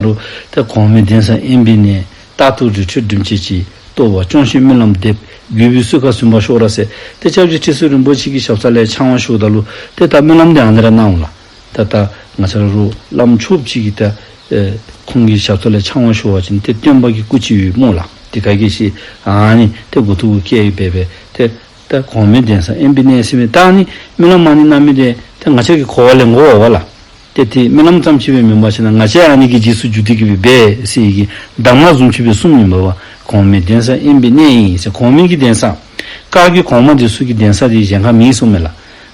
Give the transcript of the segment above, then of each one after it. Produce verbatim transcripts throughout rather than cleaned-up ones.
ལུ་ཏེ་གོང་མའི་གདན་ས་དབེན་པའི་གནས། རྟག་ཏུ་རི་ཁྲོད་སྒྲིམ་བྱེད་ཅིང་། རྟོགས་པ་སྐྱོང་ཞིང་སྨོན་ལམ་འདེབས། གུས་པས་གསོལ་ཁ་ཟིན་པར་ཤོག་ར་ཟེར། ཏེ་སྐྱབས་རྗེ་ཁྲི་ཟུར་རིན་པོ་ཆེ་གི་ཞབས་ས་ལས་ཕྱག་དབང་ཞུཝ་ད་ལུ་ཏེ་ད་སྨོན་ལམ་འདི་ཨ་ནི་ར་གནང་འོང་ལགས། ད་ད་ང་བཅས་ར་ལུ་བླམ་ཆོསཔ་ཅིག་གིས་ད་ཨེ་ཁོང་གི་ཞབས་ས་ལས་ཕྱག་དབང་ཞུ་བ་ཅིན་ཏེ་སྟོན་པ་གི་སྐུ་ཅིག་ཡོད་སྨོ་ལགས། དེ་ག་གིས་ཤེས། ཨ་ནི་ཏེ་མགུ་ཏོ་གུ་བཀལ་ཡི་སྦེ་སྦེ་ཏེ་ད་གོང་མའི་གདན་ས་དབེན་པའི་གནས་ཟེར་མི་ད་ཨ་ནི་སྨོན་ལམ་ཨ་ནི་གནང་མི་འདི་ཏེ་ང་བཅས་ཀྱིས་གོ་བ་ལེན་དགོ་པས་ལགས། ཏེ་ཏེ་སྨོན་ལམ་ཙམ་ཅིག་སྦེ་མེན་པར་ཞིན་ན་ང་བཅས་ཨ་ནི་གི་རྗེས་སུ་འཇུག་སྟེ་གི་སྦེ་འབད་ཟེར་བའི་གི་གདམས་ངག་བཟུམ་ཅིག་སྦེ་གསུངམ་ཨིན་པས། གོང་མའི་གདན་ས་དབེན་པའི་གནས་ཨིན་ཟེར། གོང་མའི་གི་གདན་ས་བཀའ་བརྒྱུད་གོང་མ་འདི་ཚུ་གི་གདན་ས་འདི་གཞན་ཁར་མེད་གསུངམ་མས་ལགས།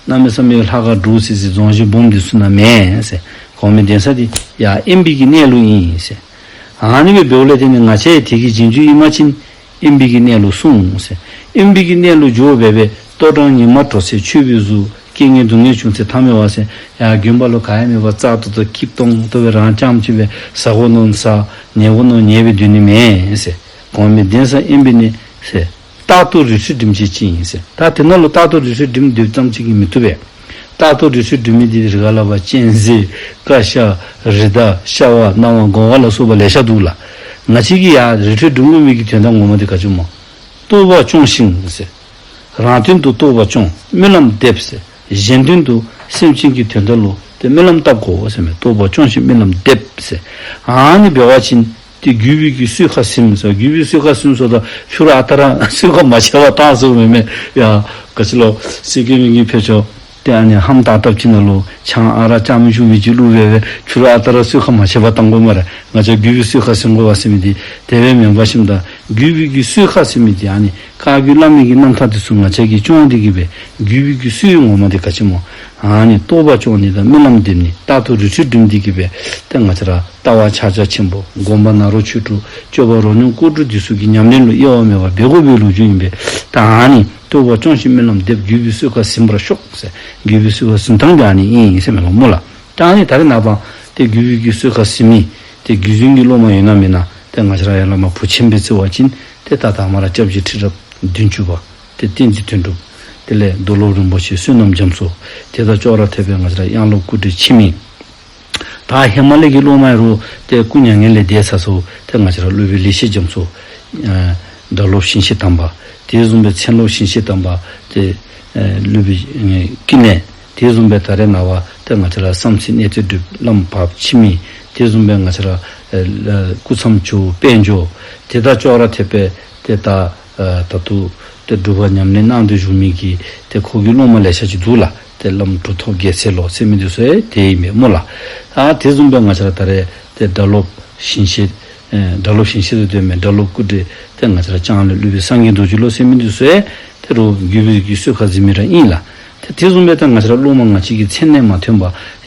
གནམ་མེད་ས་མེད་ལྷ་ཁང་འབྲུག་སི་སི་རྫོང་གཞི་འབུམ་འདི་ཚུ་ནང་མེད་ཟེར། གོང་མའི་གདན་ས་འདི་ཡར་དབེན་པའི་གི་གནས་ལུ་ཨིན་ཟེར། ཨ་ནི་སྦེ་འབདཝ་ལས་ཏེ་ནི་ང་བཅས་དེ་གི་རྗེས་འཇུག་ཨིན་པ་ཅིན་དབེན་པའི་གི་གནས་ལུ་སོང་ཟེར། དབེན་པའི་གི་གནས་ལུ་འགྱོ་སྦེ་སྦེ་ལྟོ་འགྲངས་ཉི་མ་དྲོ་ཚེ་ཆོས་པའི་གཟུགས། རྐྱེན་ངན་སྡུག་བསྔལ་བྱུང་ཚེ་ཐ་མལ་བ་ཟེར། ཡར་དགོན་པ་ལུ་ག་ཡང་མེད་པར་བཙག་ཏོག་ཏོ་སྐྱིད་ཏོང་ཏོ་སྦེ་རང་རྐྱངམ་གཅིག་སྦེ་ཟ་དགོ་མནོ་ཟ་ཉལ་དགོ་མནོ་ཉལ་སྦེ་སྡོད་ནི་མེད་ཟེར། གོང་མའི་གདན་ས་དབེན་པའི་གནས་ཟེར། རྟག་ཏུ་རི་ཁྲོད་སྒྲིམ་བྱེད་ཅིང་ཟེར། ད་དེ་ནང་ལུ་རྟག་ཏུ་རི་ཁྲོད་སྒྲིམ་སྡོད་ཙམ་ཅིག་གིས་མི་བཏུབ་པས། རྟག་ཏུ་རི་ཁྲོད་སྒྲིམ་མི་འདི་རི་ཁ་ལས་ཕར་གཅན་གཟན་ཀ་ཤ་རི་དྭགས་ཤ་བ་གནའ་བ་སྒོ་ཁ་ལ་སོགས་པ་ལེ་ཤ་འདུག་ལགས། ང་བཅས་ཀྱིས་ཡར་རི་ཁྲོད་སྒྲིམ་དགོ་མི་གི་དོན་དག་ངོ་མ་འདི་ག་ཅི་སྨོ། རྟོགས་པ་སྐྱོང་ཞིང་ཟེར། རང་དོན་དུ་རྟོགས་པ་སྐྱོང་སྨོན་ལམ་འདེབས་ཟེར། གཞན་དོན་དུ་སེམས་ཅན་གྱི་དོན་དག་ལུ་ཏེ་སྨོན་ལམ་བཏབ་དགོ་ཟེར་མས། རྟོགས་པ་སྐྱོང་ཞིང་སྨོན་ལམ་འདེབས་ཟེར། ཨ་ནི་འབད་བ་ཅིན་ཏེ་གུས་པའི་གི་གསོལ་ཁ་ཟིན་ཟེར། གུས་པའི་གསོལ་ཁ་ཟིན་ཟེརཝ་ད་ཕྱི་རུ་ཨ་རྟག་ར་གསོལ་ཁ་མ་ཆེ་བ་བཏང་ཟེརཝ་མེན་མས། ཡ་ག་ཅི་ལོ་སེ་གོལ་མི་གི་ཕྱོགས་ཏེ་ཨ་ནི་ཧམ་ཏག་ཏག་ཅིག་ནང་ལུ་ཆང་ཨ་རག་ཅ་མི་ཅུ་མི་ཅིག་བླུགས་སྦེ་སྦེ་ཕྱི་རུ་ཨ་རྟག་ར་གསོལ་ཁ་མ་ཆེ་བ་བཏང་དགོ་སྨ་རེ། ང་བཅས་གུས་པའི་གསོལ་ཁ་ཟིན་དགོ་པས་ཟེར་མི་འདི་དེ་སྦེ་མེན་པར་ཞིནམ་ད་གུས་པའི་གི་གསོལ་ཁ་ཟེར་མི་འདི་ཨ་ནི་བཀའ་བརྒྱུད་བླ་མའི་གི་རྣམ་ཐར་འདི་ཚུ་ང་བཅས་ཀྱིས་སྐྱོང་སྟེ་གི་སྦེ་གུས་པའི་གི་གསོལ་ངོ་མ་འདི་ག་ཅི་སྨོ། ཨ་ནི་རྟོགས་པ་སྐྱོང་ནི་དང་སྨོན་ལམ་འདེབས་ནི། རྟག་ཏུ་རི་ཁྲོད་སྒྲིམ་སྟེ་གི་སྦེ་ཏེ་ང་བཅས་ར་ལྟ་བ་ཕྱག་རྒྱ་ཆེན་པོ་སྒོམ་པ་ནཱ་རོ་ཆོས་དྲུག་སྤྱོད་པ་རོ་སྙོམས་སྐོར་དྲུག་འདི་ཚུ་གི་ཉམས་ལེན་ལུ་དབྱེ་བ་མེད་པར་འབད་དགོ་པའི་ལོ་རྒྱུས་ཨིན་པས། ད་ཨ་ནི་རྟོགས་པ་སྐྱོང་ཞིང་སྨོན་ལམ་འདེབས། གུས་པའི་གསོལ་ཁ་ཟིན་པར་ཤོག་ཟེར། གུས་པའི་གསོལ་ཁ་ཟིན་ཐངས་འདི་ཨ་ནི་ཨིན་ཟེར་མས་ལགས་སྨོ་ལགས། ད་ཨ་ནི་ད་རེས་ནངས་པ་ཏེ་གུས་པའི་གི་གསོལ་ཁ་ཟིན་མི་ཏེ་བརྒྱུད་འཛིན་གྱི་སློབ་མ་ཡོད་ན་མེད་ན་ཏེ་ང་བཅས་ར་ཡར་ལས་མར་བུ་ཆེན་སྦེ་བརྩི་བ་ཅིན་ཏེ་ད་དང་པ་ར་སྐྱབས་རྗེ་ཁྲི་རབས་བདུན་ཅུ་པ་ཏེ་བསྟན་འཛིན་དོན་གྲུབ། དེ་ལས་རྡོར་སློབ་རིན་པོ་ཆེ་བསོད་ནམས་རྒྱ་མཚོ། དེ་དང་ཅོག་ར་འཐདཔ་སྦེ་ང་བཅས་ར་དབྱངས་སློབ་སྐུ་བགྲེས་འཆི་མེད། ད་ཧེ་མ་ལས་ཀྱི་སློབ་མ་ཡོད་རུང་ཏེ་སྐུ་མྱ་ངན་ལས་འདས་ཚར་སོང་། ཏེ་ང་བཅས་ར་སློབ་དཔོན་ལེགས་བཤད་རྒྱ་མཚོ། ཨ་སྒྲ་སློབ་ཞིང་གཤེགས་དམ་པ། དེ་བཟུམ་སྦེ་མཚན་སློབ་ཞིང་གཤེགས་དམ་པ། ཏེ་ཨ་སློབ་དཔོན་ཀུན་ལེགས། དེ་བཟུམ་སྦེ་ད་རེས་ནངས་པ་ཏེ་ང་བཅས་ར་བསམ་རྩེ་གནས་བརྟན་སྒྲུབ་བླམ་བར་འཆི་མེད། དེ་བཟུམ་སྦེ་ང་བཅས་ར་ཨ་སྐུ་མཚམས་ཇོ་བོ་དཔལ་འབྱོར། དེ་དང་ཅོག་ར་འཐདཔ་སྦེ་ཏེ་ད་ཨ་ད་ལྟོ་ཏེ་སྒྲུབ་པ་ཉམས་ལེན་གནང་སྟེ་བཞུགས་མི་གི་ཏེ་ཁོ་གི་སློབ་མ་ལེ་ཤ་ཅིག་འདུག་ལགས། ཏེ་བླམ་གྲུབ་ཐོབ་རྒྱལ་མཚན་ལོ་ཟེར་མི་འདི་ཚུ་ཡང་དེ་ཨིན་མས་སྨོ་ལགས། ཨ་དེ་བཟུམ་སྦེ་ང་བཅས་ར་ད་རེས་ཏེ་སྒྲ་སློབ་ཞིང་གཤེགས་ཨེ་སྒྲ་སློབ་ཞིང་གཤེགས་ཟེར་དོ་མེན། སྒྲ་སློབ་སྐུ་བགྲེས་ཏེ་ང་བཅས་ར་ལྕང་གླིང་སློབ་དཔོན་སངས་རྒྱས་རྡོ་རྗེ་ལོ་ཟེར་མི་འདི་ཚུ་ཡང་ཏེ་རུང་གུས་པའི་གི་གསོལ་ཁ་ཟིན་མི་ར་ཨིན་ལགས། ཏེ་དེ་བཟུམ་སྦེ་ད་ང་བཅས་ར་སློབ་མ་ང་བཅས་ཀྱི་མཚན་ནས་མ་ཐོན་པ་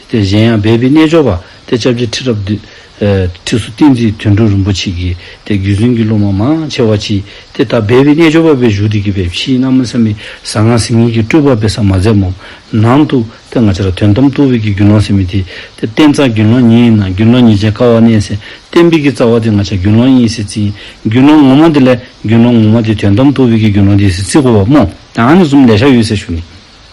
ཏེ་གཞན་ཡང་སྦས་པའི་རྣལ་འབྱོར་པ་ཏེ་སྐྱབས་རྗེ་ཁྲི་རབས་བདུན་ཨེ་ཁྲི་ཟུར་བསྟན་འཛིན་དོན་གྲུབ་རིན་པོ་ཆེ་གི་ཏེ་བརྒྱུད་འཛིན་གྱི་སློབ་མ་མང་ཆེ་བ་ཅིག་ཏེ་ད་སྦས་པའི་རྣལ་འབྱོར་པ་སྦེ་བཞུགས་ཏེ་གི་སྦེ་ཕྱི་གནམ་མེད་ས་མེད་ཟང་ངེ་ཟིང་ངེ་གི་སྤྲུལ་པ་འབད་ས་མ་མཛདཔ་སྨོ། ནང་དུ་ཏེ་ང་བཅས་ར་དོན་དམ་རྟོགས་པའི་གི་དགེ་སློང་ཟེར་མི་འདི་ཏེ་བསྟན་རྩ་དགེ་སློང་ཉིད་ཡིན་ན་དགེ་སློང་ཉིད་ཅེས་དཀའ་བ་གནས་ཟེར། བསྟན་པའི་གི་རྩ་བ་འདི་ང་བཅས་དགེ་སློང་ཨིན་ཟེར་བརྩི། དགེ་སློང་ངོ་མ་འདི་ལས་དགེ་སློང་ངོ་མ་འདི་དོན་དམ་རྟོགས་པའི་གི་དགེ་སློང་འདི་ཟེར་བརྩི་དགོཔ་སྨོ། ད་ཨ་ནི་བཟུམ་ལེ་ཤ་ཡོད་ཟེར་ཞུ་ནི།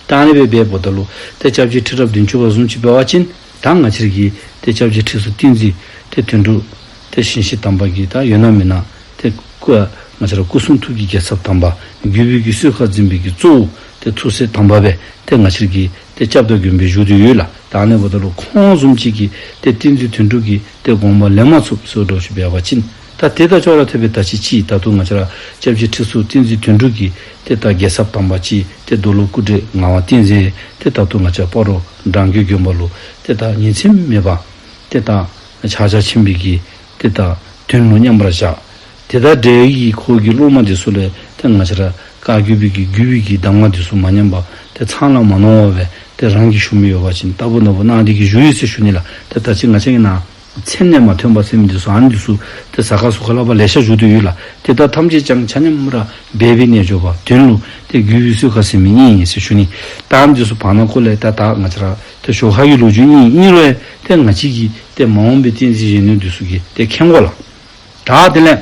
ད་ཨ་ནི་སྦེ་འབདཝ་ད་ལུ་ཏེ་སྐྱབས་རྗེ་ཁྲི་རབས་བདུན་ཅུ་པ་བཟུམ་ཅིག་འབད་བ་ཅིན་ད་ང་བཅས་ཀྱི་ཏེ་སྐྱབས་རྗེ་ཁྲི་ཟུར་བསྟན་འཛིན་ཏེ་དོན་གྲུབ་ཏེ་ཞིང་གཤེགས་དམ་པ་གི་ད་ཡོད་ན་མེད་ན་ཏེ་སྐུ་ང་བཅས་ར་སྐུ་གསུང་ཐུགས་ཀྱི་རྒྱལ་ཚབ་དམ་པ་གུས་པའི་གི་གསོལ་ཁ་འཛིན་པའི་གི་གཙོ་བོ་ཏེ་ཐུགས་སྲས་དམ་པ་སྦེ་ཏེ་ང་བཅས་ཀྱི་ཏེ་སྐྱབས་དང་མགོན་པོ་བཞུགས་ཏེ་ཡོད་ལགས། ད་ཨ་ནི་འབདཝ་ད་ལུ་ཁོང་བཟུམ་ཅིག་གིས་ཏེ་བསྟན་འཛིན་དོན་གྲུབ་ཀྱི་ཏེ་དགོངས་པ་ལེན་མ་ཚུགསཔ་བཟོ་འདྲཝ་ཅིག་འབད་བ་ཅིན་ད་དེ་དང་ཅོག་ར་འཐདཔ་སྦེ་ད་ཅི་ཅིག་ད་ལྟོ་ང་བཅས་ར་སྐྱབས་རྗེ་ཁྲི་ཟུར་བསྟན་འཛིན་དོན་གྲུབ་ཀྱི་ཏེ་ད་རྒྱལ་ཚབ་དམ་པ་ཅིག་ཏེ་རྡོར་སློབ་སྐུ་བགྲེས་ངག་དབང་བསྟན་འཛིན་ཏེ་ད་ལྟོ་ང་བཅས་སྤ་རོ་འབྲང་རྒྱས་དགོན་པ་ལུ་ཏེ་ད་ཉིན་མཚན་མེད་པར་ཏེ་ད་ཕྱག་རྒྱ་ཆེན་པོའི་གི་ཏེ་ད་དོན་ལུ་མཉམ་པར་བཞག། དེ་དང་འབྲེལ་བའི་ཁོ་གི་སློབ་མ་འདི་ཚུ་ལས་ཏེ་ང་བཅས་ར་བཀའ་བརྒྱུད་པའི་གི་བརྒྱུད་པའི་གི་གདམས་ངག་འདི་ཚུ་མ་ཉམས་པར་ཏེ་ཚང་ལ་མ་ནོར་བར་སྦེ་ཏེ་རང་གིས་ཞུ་མི་ཡོད་པ་ཅིན་ལྟ་བུ་ན་བུ་གནང་སྟེ་གི་བཞུགས་ཡོད་ཟེར་ཞུ་ནི་ལགས། ཏེ་ད་ཅི་ང་བཅས་ཀྱི་ནང་མཚན་ནས་མ་ཐོན་པ་ཟེར་མི་འདི་ཚུ་ཨ་ནི་འདི་ཚུ་ཏེ་ཟ་ཁ་ཟུར་ཁ་ལས་ཕར་ལེ་ཤ་བཞུགས་ཏེ་ཡོད་ལགས། ཏེ་ད་ཐམས་ཅད་ཀྱང་ཆ་མཉམ་ར་སྦས་པའི་རྣལ་འབྱོར་པ་དོན་ལུ་ཏེ་གུས་པའི་གསོལ་ཁ་ཟིན་མི་ཨིན་ཟེར་ཞུ་ནི། ད་ཨ་ནི་འདི་ཚུ་བར་ན་ཁོ་ལས་ད་ད་ང་བཅས་ར་ཏེ་ཞོར་ཁ་གི་ལོ་རྒྱུས་ཨིན། ཨིན་རུང་ཡང་ཏེ་ང་བཅས་ཀྱི་ཏེ་མ་འོངས་པའི་བསྟན་འཛིན་གཞོན་ནུ་འདི་ཚུ་གིས་ཏེ་མཁྱེན་དགོ་ལགས། ད་དེ་ལས་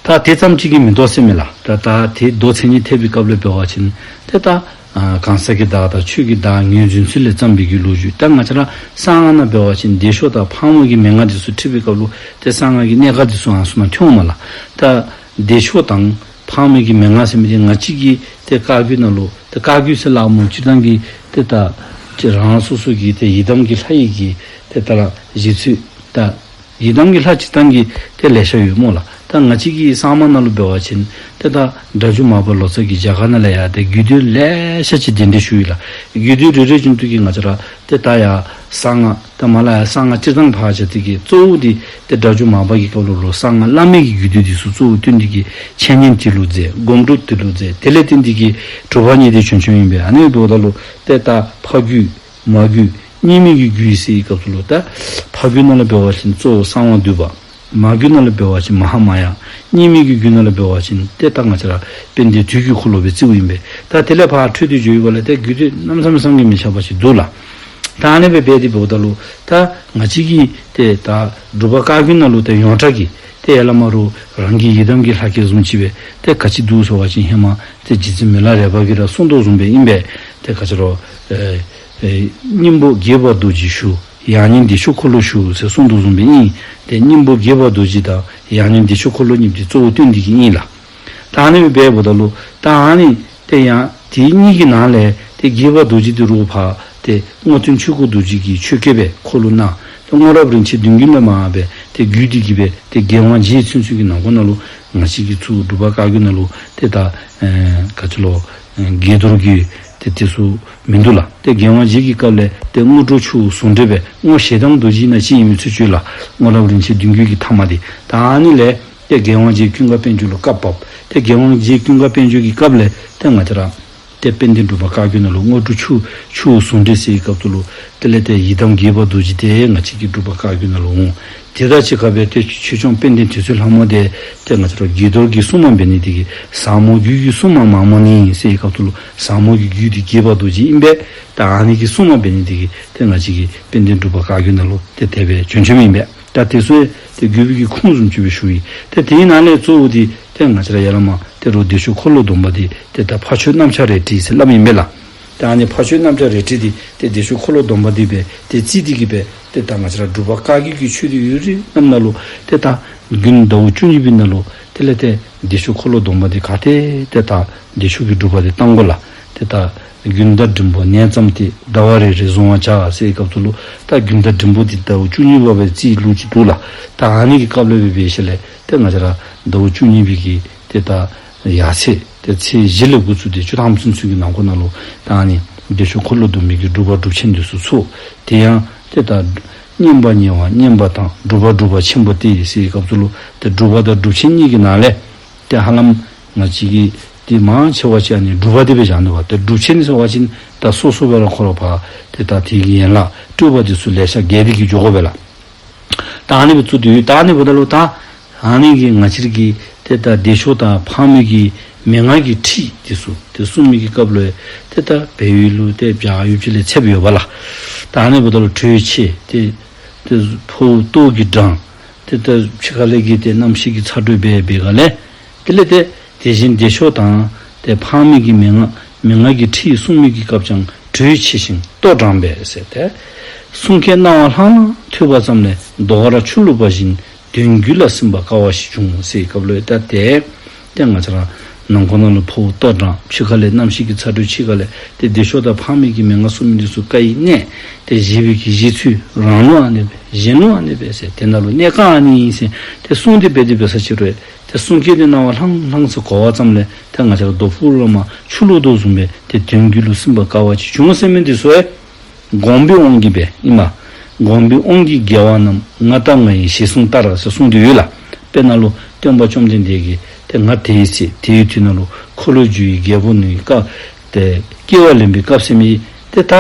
ད་དེ་ཙམ་ཅིག་གིས་མི་དོ་ཟེར་མས་ལགས། ད་ད་དེ་མདོ་མཚན་ཉིད་ཐེག་པའི་སྐབས་ལུ་འབད་བ་ཅིན་ཏེ་ད་ ཨ་གང་ཟག་གི་བདག་དང་ཆོས་ཀྱི་བདག་ངོས་འཛིན་ཚུལ་ལས་བརྩམས་པའི་གི་ལོ་རྒྱུས། ད་ང་བཅས་ར་གསང་སྔགས་ནང་འབད་བ་ཅིན་བདེ་མཆོག་དང་ཕག་མོ་གི་མན་ངག་འདི་ཚུ་ཁྲིད་པའི་སྐབས་ལུ་ཏེ་གསང་སྔགས་ཀྱི་གནད་འགག་འདི་ཚུ་ཨ་ནི་ཚུ་ནང་ཐོན་འོང་མས་ལགས། ད་བདེ་མཆོག་དང་ཕག་མོ་གི་མན་ངག་ཟེར་མི་འདི་ང་བཅས་ཀྱི་ཏེ་བཀའ་བརྒྱུད་ནང་ལུ་ཏེ་བཀའ་བརྒྱུད་ཟེར་སླབ་སྨོ། སྤྱིར་བཏང་གི་ཏེ་ད་ཅིག་རང་སོ་སོ་གི་ཏེ་ཡི་དམ་གྱི་ལྷ་ཡི་གི་ཏེ་ད་ར་གཞི་ཚུལ། ད་ཡི་དམ་གྱི་ལྷ་སྤྱིར་བཏང་གི་ཏེ་ལེ་ཤ་ཡོད་སྨོ་ལགས། ད་ང་བཅས་ཀྱི་གསར་མ་ནང་ལུ་འབད་བ་ཅིན་ཏེ་ད་སྒྲ་སྒྱུར་མར་པ་ལོ་ཙཱ་གིས་རྒྱ་གར་ནང་ལས་ཡར་ཏེ་རྒྱུད་སྡེ་ལེ་ཤ་ཅིག་གདན་འདྲེན་ཞུ་ཡི་ལགས། རྒྱུད་སྡེ་རེ་རེ་བཞིན་དུ་གིས་ང་བཅས་ར་ཏེ་ད་ཡར་གསང་སྔགས་ད་མར་ལས་ཡར་གསང་སྔགས་སྤྱིར་བཏང་ཕར་བཞག་སྟེ་གིས་གཙོ་བོ་འདི་ཏེ་སྒྲ་སྒྱུར་མར་པ་གི་སྐབས་ལུ་ལུ་གསང་སྔགས་བླ་མེད་ཀྱི་རྒྱུད་སྡེ་འདི་ཚུ་གཙོ་བོ་བཏོན་ཏེ་གིས་འཆད་ཉན་དེ་ལུ་མཛད། སྒོམ་སྒྲུབ་དེ་ལུ་མཛད། དེ་ལས་བརྟེན་ཏེ་གིས་གྲུབ་པ་བརྙེས་ཏེ་བྱོན་བྱོནམ་ཨིན་པས། ཨ་ནི་འབདཝ་ད་ལུ་ཏེ་ད་ཕ་རྒྱུད་མ་རྒྱུད་གཉིས་མེད་ཀྱི་རྒྱུད་ཟེར་བའི་སྐབས་སུ་ལུ་ད་ཕ་རྒྱུད་ནང་ལུ་འབད་བ་ཅིན་གཙོ་བོ་གསང་བ་འདུས་པ། མ་རྒྱུད་ནང་ལུ་འབད་བ་ཅིན་མ་ཧཱ་མ་ཡ། གཉིས་མེད་ཀྱི་རྒྱུད་ནང་ལུ་འབད་བ་ཅིན་ཏེ་ད་ང་བཅས་ར་དཔལ་ལྡན་དུས་ཀྱི་འཁོར་ལོ་སྦེ་བརྩིཝ་ཨིན་པས། ད་དེ་ལས་ཕར་འཕྲོས་ཏེ་འགྱོ་བའི་སྒང་ལས་ཏེ་རྒྱུད་སྡེ་གནམ་མེད་ས་མེད་བསམ་གྱིས་མི་ཁྱབ་པ་ཅིག་འདུག་ལགས། ད་ཨ་ནི་སྦེ་འབད་དེ་འབདཝ་ད་ལུ་ད་ང་བཅས་ཀྱི་ཏེ་ད་འབྲུག་པ་བཀའ་བརྒྱུད་ནང་ལུ་ཏེ་ཡོངས་གྲགས་ཀྱི་ཏེ་ཡར་ལས་མར་རུང་རང་གི་ཡི་དམ་གྱི་ལྷ་སྐལ་བཟུམ་ཅིག་སྦེ་ཏེ་ག་ཅི་འདུག་ཟེར་བ་ཅིན་ཧེ་མ་ཏེ་རྗེ་བཙུན་མི་ལ་རས་པ་གིས་ར་གསུངས་དོ་བཟུམ་སྦེ་ཨིན་པས། ཏེ་ག་ཅི་རུང་ཨེ་ཨེ་སྙིང་པོ་དགྱེས་པ་རྡོ་རྗེ་ཞུ། ཡང་སྙིང་བདེ་མཆོག་འཁོར་ལོ་ཞུ་ཟེར་གསུངས་དོ་བཟུམ་སྦེ་ཨིན། ཏེ་སྙིང་པོ་དགྱེས་པ་རྡོ་རྗེ་དང་ཡང་སྙིང་བདེ་མཆོག་འཁོར་ལོ་གཉིས་འདི་གཙོ་བོ་བཏོན་ཏེ་གིས་ཨིན་ལགས། ད་ཨ་ནི་སྦེ་འབདཝ་ད་ལུ་ད་ཨ་ནི་ཏེ་ཡང་དེ་གཉིས་ཀྱི་ནང་ལས་ཏེ་དགྱེས་པ་རྡོ་རྗེ་འདི་རུང་ཕར་ཏེ་རྔོག་སྟོན་ཆོས་སྐུ་རྡོ་རྗེ་གིས་ཆོས་སྐད་སྦེ་འཁོར་ལོ་གནང་། ཏེ་སྔོན་རབས་རིན་ཆེན་བདུན་བརྒྱུད་ལས་མར་སྦེ་ཏེ་བརྒྱུད་དེ་གིས་སྦེ་ཏེ་རྒྱལ་དབང་རྗེ་ཚུན་ཚོད་ཀྱི་ནང་འཁོད་ནང་ལུ་ང་བཅས་ཀྱི་ཚུར་འབྲུག་པ་བཀའ་བརྒྱུད་ནང་ལུ་ཏེ་ད་ཨེ་ག་ཅི་ལོ་ཨེ་དགྱེས་རྡོར་གྱི་ཏེ་དེ་ཚུ་མིན་འདུག་ལགས། ཏེ་རྒྱལ་དབང་རྗེ་གི་སྐབས་ལས་ཏེ་རྔོག་སྤྲུལ་ཆུ་བོ་ཟུང་འབྲེལ་སྦེ་རྔོག་ཞེ་སྡང་རྡོ་རྗེ་ནང་ཅིག་ཨིན་མི་ཚུ་ཅིག་ལགས། སྔོན་རབས་རིན་ཆེན་བདུན་བརྒྱུད་ཀྱི་ཐ་མ་འདི། ད་ཨ་ནི་ལས་ཏེ་རྒྱལ་དབང་རྗེ་ཀུན་དགའ་དཔལ་འབྱོར་ལུ་བཀའ་བབས། ཏེ་རྒྱལ་དབང་རྗེ་ཀུན་དགའ་དཔལ་འབྱོར་གྱི་སྐབས་ལས་ཏེ་ང་བཅས་ར་ཏེ་དཔལ་ལྡན་འབྲུག་པ་བཀའ་བརྒྱུད་ནང་ལུ་རྔོག་སྤྲུལ་ཆུ་ཆུ་བོ་ཟུང་འབྲེལ་ཟེར་བའི་སྐབས་སུ་ལུ་དེ་ལས་ཏེ་ཡི་དམ་དགྱེས་པ་རྡོ་རྗེ་དེ་ང་བཅས་ཀྱི་འབྲུག་པ་བཀའ་བརྒྱུད་ནང་ལུ་འོང་། དེ་དང་གཅིག་ཁར་སྦེ་ཏེ་ཆོས་སྐྱོང་དཔལ་ལྡན་དུད་སོལ་ལྷ་མོ་དེ་ཏེ་ང་བཅས་ར་དགྱེས་རྡོར་གྱི་སྲུང་མ་འབད་ནི་དེ་གིས་ཟབ་མོ་རྒྱུད་ཀྱི་སྲུང་མ་མ་མོ་ནི་ཟེར་བའི་སྐབས་སུ་ལུ་ཟབ་མོ་གི་རྒྱུད་འདི་དགྱེས་པ་རྡོ་རྗེ་ཨིན་པས། ད་ཨ་ནི་གི་སྲུང་མ་འབད་ནི་དེ་གིས་ཏེ་ང་བཅས་ཀྱི་དཔལ་ལྡན་འབྲུག་པ་བཀའ་བརྒྱུད་ནང་ལུ་ཏེ་དེ་སྦེ་བྱོན་བྱོནམ་ཨིན་པས། ད་དེ་ཚུ་ཏེ་བརྒྱུད་པའི་གི་ཁུངས་བཟུམ་ཅིག་སྦེ་ཞུ་ཡི། ཏེ་དེའི་ནང་ལས་གཙོ་བོ་འདི་ཏེ་ང་བཅས་ར་ཡར་ལས་མར་ཏེ་རུང་བདེ་མཆོག་འཁོར་ལོ་སྡོམ་པ་འདི་ཏེ་ད་ཕ་ཆོས་གནམ་ལྕགས་རལ་གྲི་ཟེར་སླབ་ཨིན་པས་ལགས། ད་ཨ་ནི་ཕ་ཆོས་གནམ་ལྕགས་རལ་གྲི་འདི་ཏེ་བདེ་མཆོག་འཁོར་ལོ་སྡོམ་པ་འདི་སྦེ་ཏེ་བརྩི་སྟེ་གིས་སྦེ་ཏེ་ད་ང་བཅས་ར་འབྲུག་པ་བཀའ་བརྒྱུད་ཀྱི་ཆོས་སྡེ་ཡོད་རིགས་རྣམས་ནང་ལུ་ཏེ་ད་དགུན་ཟླཝ་བཅུ་གཉིས་པའི་ནང་ལུ་དེ་ལས་ཏེ་བདེ་མཆོག་འཁོར་ལོ་སྡོམ་པ་འདི་ག་ཏེ་ཏེ་ད་བདེ་མཆོག་གི་སྒྲུབ་པ་འདི་བཏང་དགོ་ལགས། ཏེ་ད་དགུན་ཟླ་འབྲིང་པོ་ནས་བརྩམས་ཏེ། ཟླ་བ་རེ་རེ་བཟུང་བར་བྱ་ཟེར་བའི་སྐབས་སུ་ལུ་ད་དགུན་ཟླ་འབྲིང་པོ་འདི་ཟླཝ་བཅུ་གཉིས་པ་སྦེ་བརྩི་ལུགས་ཅིག་འདུག་ལགས། ད་ཨ་ནི་གི་སྐབས་ལས་སྦེ་འབད་ཞིནམ་ལས་ཏེ་ང་བཅས་ར་ཟླཝ་བཅུ་གཉིས་པའི་གི་ཏེ་ད་ཡར་ཚེས་ཏེ་ཚེས་བཞི་ལས་འགོ་བཙུགས་ཏེ་བཅུ་ཐམ་ཚུན་ཚོད་ཀྱི་ནང་འཁོད་ནང་ལུ་ད་ཨ་ནི་བདེ་མཆོག་འཁོར་ལོ་སྡོམ་པའི་གི་སྒྲུབ་པ་སྒྲུབ་ཆེན་འདི་ཚུ་ཚུགས། དེ་ཡང་ཏེ་ད་བསྙེན་པ་ཉེ་བར་བསྙེན་པ་དང་། སྒྲུབ་པ་སྒྲུབ་པ་ཆེན་པོ་སྟེ་ཟེར་བའི་སྐབས་སུ་ལུ་ཏེ་སྒྲུབ་པ་དང་སྒྲུབ་ཆེན་གཉིས་ཀྱི་ནང་ལས་ཏེ་ཧ་ལམ་ང་བཅས་ཀྱིས་ཏེ་མང་ཆེ་བ་ཅིག་ཨ་ནི་སྒྲུབ་པ་འདི་སྦེ་བཞག་ནུག་པ། ཏེ་སྒྲུབ་ཆེན་ཟེར་བ་ཅིན་ད་སོ་སོ་སྦེ་ར་ཁོ་ར་ཕར་ཏེ་ད་དེ་གི་ཡན་ལག་སྤྲོས་པ་འདི་ཚུ་ལེ་ཤ་རྒྱས་ཏེ་གིས་འགྱོ་དགོ་པས་ལགས། ད་ཨ་ནི་སྦེ་བཙུགས་ཏེ་ཡོད། ད་ཨ་ནི་འབདཝ་ད་ལུ་ད་ཨ་ནི་གི་ང་བཅས་ཀྱི་ཏེ་ད་བདེ་མཆོག་དང་ཕག་མོ་གི་མན་ངག་གི་ཁྲིད་འདི་ཚུ་ཏེ་གསུང་མི་གི་སྐབས་ལུ་ཏེ་ད་བལ་ཡུལ་ལུ་ཏེ་བྱ་ཡུལ་ཅིག་ལས་ཚདཔ་ཡོདཔ་ལགས། ད་ཨ་ནི་འབདཝ་ད་ལུ་དྲོད་ཆེ། ཏེ་ཏེ་ཕོཝ་ཏོག་གིས་འགྲངས། ཏེ་ད་ཕྱི་ཁ་ལས་ཀྱི་ཏེ་གནམ་གཤིས་ཀྱི་ཚ་དྲོད་འབད་བའི་སྒང་ལས་དེ་ལས་ཏེ་དེ་བཞིན་བདེ་མཆོག་དང་ཏེ་ཕག་མོ་གི་མན་ངག་མན་ངག་གི་ཁྲིད་གསུང་མི་གི་སྐབས་ཀྱང་དྲོད་ཆེ་ཞིང་ལྟོ་འགྲངས་པས་ཟེར་ཏེ། གསུང་སྐད་རྣ་བར་ལྷང་ལྷང་ཐོས་པ་ཙམ་ལས་རྡོ་ཁར་ཆུ་བླུགས་པ་བཞིན་དོན་རྒྱུད་ལ་སིམ་པ་དཀའ་བ་ཞིག་བྱུང་ཟེར་བའི་སྐབས་ལུ་ད་ཏེ་ཏེ་ང་བཅས་ར་ནང་འཁོད་ནང་ལུ་ཕོཝ་ལྟོ་འགྲངས། ཕྱི་ཁ་ལས་གནམ་གཤིས་ཀྱི་ཚ་དྲོད་ཆེ་སྒང་ལས་ཏེ་བདེ་མཆོག་དང་ཕག་མོ་གི་མན་ངག་གསུང་མི་འདི་ཚུ་བཀའ་ཡི་གནད་ཏེ་བཞེས་པའི་གི་བཞེས་ཚུལ་རང་ལུགས་ཨ་ནི་སྦེ་གཞན་ལུགས་ཨ་ནི་སྦེ་ཟེར་དེ་ནང་ལུ་གནད་འགག་ཨ་ནི་ཨིན་ཟེར་ཏེ་གསུངས་ཏེ་སྦེ་དེ་སྦེ་ས་ཅིག་རུང་ཏེ་གསུང་སྐད་འདི་རྣ་བར་ལྷང་ལྷང་ཟེར་གོ་བ་ཙམ་ལས་ཏེ་ང་བཅས་ར་རྡོ་ཕུག་ལུ་མར་ཆུ་བླུགས་དོ་བཟུམ་སྦེ་ཏེ་དོན་རྒྱུད་ལུ་སིམ་པ་དཀའ་བ་ཅིག་བྱུང་ཟེར་མི་འདི་ཚུ་ཨེ་དགོངས་པའི་དབང་གིས་སྦེ་ཨིན་མས། དགོངས་པའི་དབང་གིས་རྒྱལ་བ་རྣམས། ང་དང་ང་ཡི་ཞེས་གསུངས་ལྟར་ཟེར་གསུངས་ཏེ་ཡོད་ལགས། དཔེར་ན་ལུ་སྟོན་པ་བཅོམ་ལྡན་འདས་ཀྱིས་ཏེ་ང་དེའི་ཚེ་དེའི་དུས་ནང་ལུ་འཁོར་ལོས་སྒྱུར་བའི་རྒྱལ་པོ་ནི་སྐབས་ཏེ་སྐྱེ་བ་ལེན་པའི་སྐབས་ཟེར་མི་ཏེ་ད་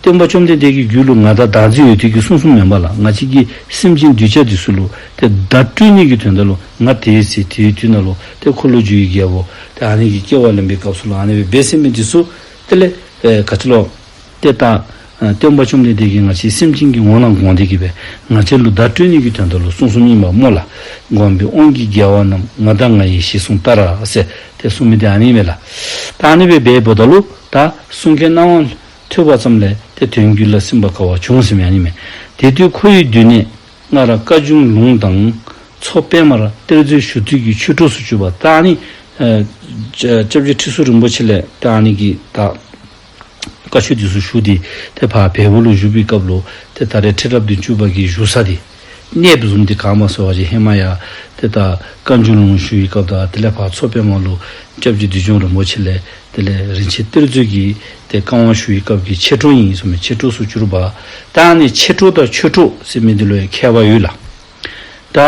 སྟོན་པ་བཅོམ་ལྡན་འདས་ཀྱི་རྒྱུད་ལུ་ང་དང་བདག་འཛིན་ཡོད་དེ་གིས་གསུངས་གསུངསམ་མེན་པ་ལགས། ང་བཅས་ཀྱི་སེམས་ཅན་གདུལ་བྱ་འདི་ཚུ་ལུ་ཏེ་བརྡ་སྤྲོད་ནི་གི་དོན་དག་ལུ་ང་དེའི་ཚེ་དེའི་དུས་ནང་ལུ་ཏེ་འཁོར་ལོས་སྒྱུར་བའི་རྒྱལ་པོ་ཏེ་ཨ་ནི་གི་སྐྱེ་བ་ལེན་པའི་སྐབས་སུ་ལུ་ཨ་ནི་སྦེ་འབད་ཟེར་མི་འདི་ཚུ་དེ་ལས་ཨེ་ག་ཅི་ལོ། ཏེ་ད་ཨ་སྟོན་པ་བཅོམ་ལྡན་འདས་ཀྱིས་ང་བཅས་སེམས་ཅན་གྱི་ངོ་ལ་དགོངས་ཏེ་གིས་སྦེ་ང་བཅས་ལུ་བརྡ་སྤྲོད་ནི་གི་དོན་དག་ལུ་གསུངས་གསུངསམ་ཨིན་པ་སྨོ་ལགས། དགོངས་པའི་དབང་གིས་རྒྱལ་བ་རྣམས། ང་དང་ང་ཡི་ཞེས་གསུངས་ལྟར་ཟེར་ཏེ་གསུངས་མི་འདི་ཨ་ནི་ཨིན་མས་ལགས། ད་ཨ་ནི་སྦེ་འབདཝ་ད་ལུ་ ད་གསུང་སྐད་རྣ་བར་ཐོས་པ་ཙམ་ལས་ཏེ་དོན་རྒྱུད་ལ་སིམ་པ་ག་བ་བྱུང་ཟེར་མི་ཨ་ནི་མས། དེ་དུས་ཁོ་ཡི་མདུན་ནས་སྔར་བཀའ་འགྱུར་ལུང་དང་མཚོ་པདྨར་གཏེར་མཛོད་ཞུ་སྟེ་གི་ཆོས་གྲོགས་སུ་གྱུར་པ། ད་ཨ་ནི་ཨེ་སྐྱབས་རྗེ་ཁྲི་ཟུར་རིན་པོ་ཆེ་ལས་ད་ཨ་ནི་གི་ད་བཀའ་ཆོས་འདི་ཚུ་ཞུ་སྟེ་ཏེ་ཕར་བལ་པོ་ལུ་བཞུགས་པའི་སྐབས་ལུ་ཏེ་ད་རེས་ཁྲི་རབས་བདུན་ཅུ་པ་གི་བཞུགས་ས་འདི་གནསཔོ་བཟུམ་འདི་ག་སྨོ་ཟེར་བ་ཅིན་ཧེ་མ་ཡང་ཏེ་ད་བཀའ་འགྱུར་ལུང་ཞུ་བའི་སྐབས་དང་དེ་ལས་ཕར་མཚོ་པདྨ་ལུ་སྐྱབས་རྗེ་བདུད་འཇོམས་རིན་པོ་ཆེ་ལས་དེ་ལས་རིན་ཆེན་གཏེར་མཛོད་ཀྱི་ཏེ་བཀའ་དབང་ཞུ་བའི་སྐབས་ཀྱི་མཆེད་གྲོགས་ཨིན་ཟེར་མི་མཆེད་གྲོགས་སུ་གྱུར་པ། ད་ཨ་ནི་མཆེད་གྲོགས་དང་ཆོས་གྲོགས་ཟེར་མི་འདི་ལུ་ཡང་ཁྱད་པར་ཡོད་ལགས། ད་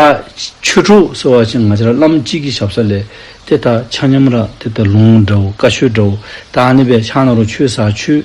ཆོས་གྲོགས་ཟེར་བ་ཅིན་ང་བཅས་ར་བླམ་གཅིག་གི་ཞབས་ས་ལས་ཏེ་ད་ཆ་མཉམ་ར་ཏེ་ད་ལུང་འདྲཝ་བཀའ་ཆོས་འདྲཝ་ད་ཨ་ནི་སྦེ་ཕྱག་ན་རུ་ཆོས་ཟེར་ཆོས་